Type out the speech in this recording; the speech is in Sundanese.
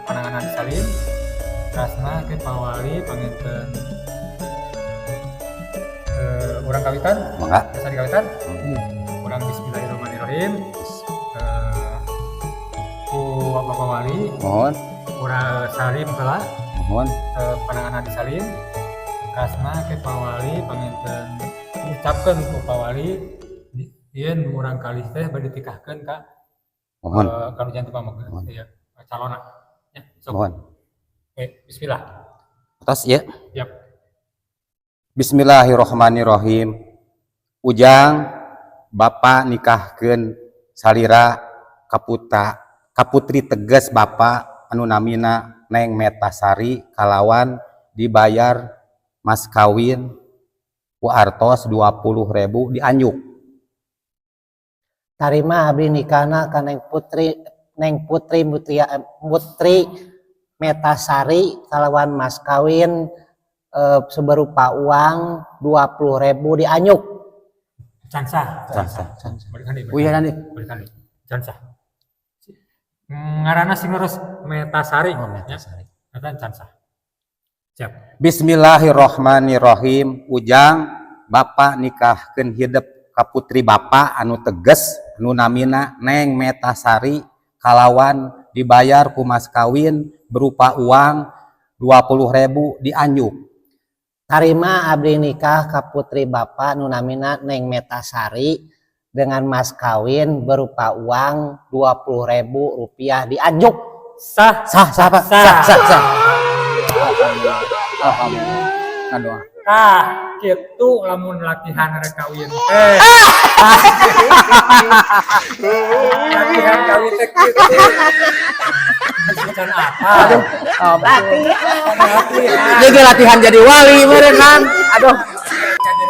Pananganan salim rasna ke Pa Wali panginten urang kawitan. Mangga. Biasa dikawitan. Urang bismillahirrahmanirrahim. Ku Bapak Wali. Mohon. Urang salim heula. Mohon. Pananganan salim rasna ke Pa Wali panginten ucapkeun ku Pa Wali yen murang kali teh bade ditikahkeun ka Mohon. Kanu janten pameget. Mohon. Iya, calona ya sok. Mohon. Oke, bismillah. Tos ya. Yap. Bismillahirrahmanirrahim. Ujang, Bapak nikahkeun salira kaputra kaputri teges Bapak anu namina Neng Metasari kalawan dibayar mas kawin ku artos 20.000 dianjuk. Tarima abdi nikahna ka Neng Putri, Neng Putri Mutria, Putri Metasari kalawan mas kawin seberupa uang 20.000 dianjuk. Can sah. Sah, sah. Balikan deui. Oh iya, nanti. Balikan deui. Can sah. Ngaranna sing leres Metasari. Oh, Metasari. Ya. Eta can sah. Siap. Bismillahirrahmanirrahim. Ujang, Bapak nikahkeun hidep ka putri Bapak anu teges anu namina Neng Metasari kalawan dibayar ku mas kawin berupa uang 20.000 dianjuk. Tarima abdi nikah ka putri Bapak nu namina Neng Metasari dengan mas kawin berupa uang Rp20.000 dianjuk. Sah. Sah, sah, Pak. Sah. Sah, sah, sah. Alhamdulillah. Alhamdulillah. Ngadoa. Tah, kitu lamun latihan rek kawin teh. Latihan kawin teh kitu. Can apa? Latihan. Jadi latihan jadi wali meureun kan. Aduh. Jadi